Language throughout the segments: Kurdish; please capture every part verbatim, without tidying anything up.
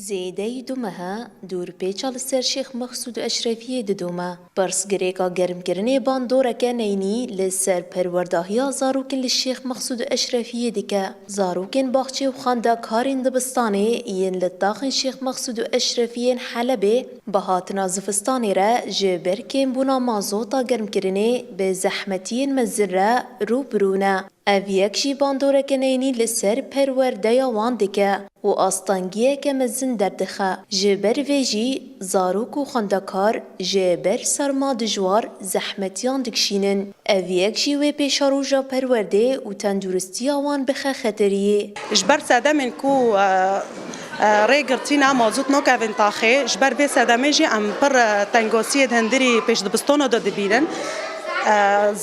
Zêdeyî du meh e, dûrpêça li ser Şêx Mexsûd Eşrefiyê didome. Pirsgirêka germkirinê bandoreke neynî li ser perwerdahiya zarokên li Şêx Mexsûd Eşrefiyê dike. Zarokên baxçê û xwendekarên dibistanê yên li taxên Şêx Mexsûd Eşrefiyên Helebê bi hatina zivistanê re ji ber kêmbûna mazota germkirinê bi zehmetiyên mezin re rû bi rû ne. Ev yek jî bandoreke neynî li ser perwerdeya wan dike û astengiyeke mezin derdixe. Ji ber vê jî zarok û xwendekar ji ber serma dijwar zehmetiyan dikişînin. Ev yek jî wê pêşeroja perwerdê û tenduristiya wan bixe xeteriyê. Ji ber sedemên ku, e, e, rê girtî ne, mazût nakevin taxê, ji ber vê sedemê jî em pir, e, tengosiyê di hundirî pêşdibistana de dibînin. E,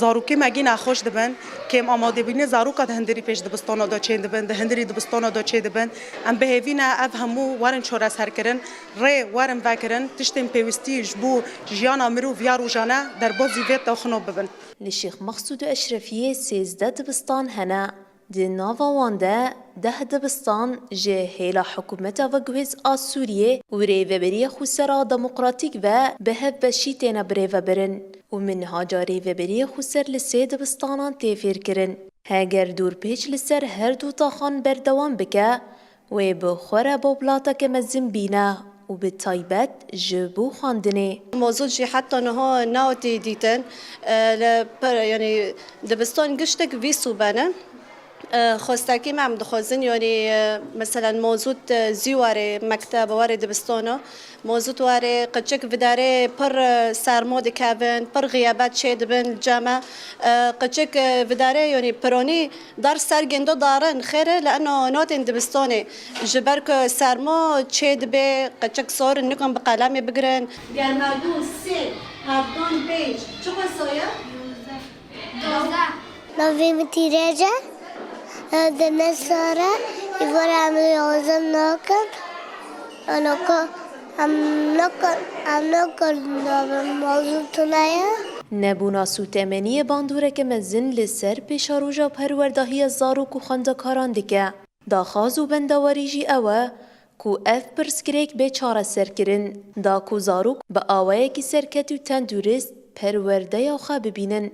zarokê me gî nexweş dibin. Kêm amadebûnê zaroka di hundirî pêşdibistana de çêdibin, di hundirî dibistana de çêdibin. Em bi hêvî ne ev hemû werin çareserkirin, rê werin vekirin, tiştên pêwîstî ji bo jiyana mirov ya rojane derbazî vê taxino bibin. Li Şêx Mexsûd û Eşrefiyê sêzdeh dibistan hene. Di nava wan de deh dibistan ji hêla hikûmeta veguhêz a Sûriyê û Rêveberiya Xweser a Demokratîk ve bi hevbeşî têne birêvebirin û minhaca Rêveberiya Xweser li sê dibistanan tê fêrkirin. Heger dûrpêç li ser her du taxan berdewam bike, wê bi xwe re boblateke mezin bîne û bi taybet ji bo xwendinê. Mozût jî heta niha nehatî dîtin. E, li per-, yanî dibistan giştek vî sûbe ne. E, xwestekî me em dixwazin, yanî, e, meselen mozût, e, zî were mekteb, were dibistana. Mozût were, qeçik vidarê pir, e, sermo dikevin, pir xiyabet çêdibin li cem me. E, qeçik, e, vidarê, yanî pironî dar ser gêndo darin, xêr e, li eno notên dibistanê. Ji ber ku sermo çêdibe, qeçik sor in, nikan bi qelemê bigirin. Germerdû sê, hevdan pênc, çi qeso ye? Navê min Tîrêj e. Em di ne sar e, îvara em ê yazin nakin. Anoko em nakin, em nakin navê mozû tune ye. Nebûna sûtemeniyê bandoreke mezin li ser pêşeroja perwerdahiya zarok û xwendekaran dike. Daxwaz û bendewarî jî ew e ku ev pirsgirêk bê çareserkirin, da ku zarok bi awayekî serketî û tendurist perwerdeya xwe bibînin.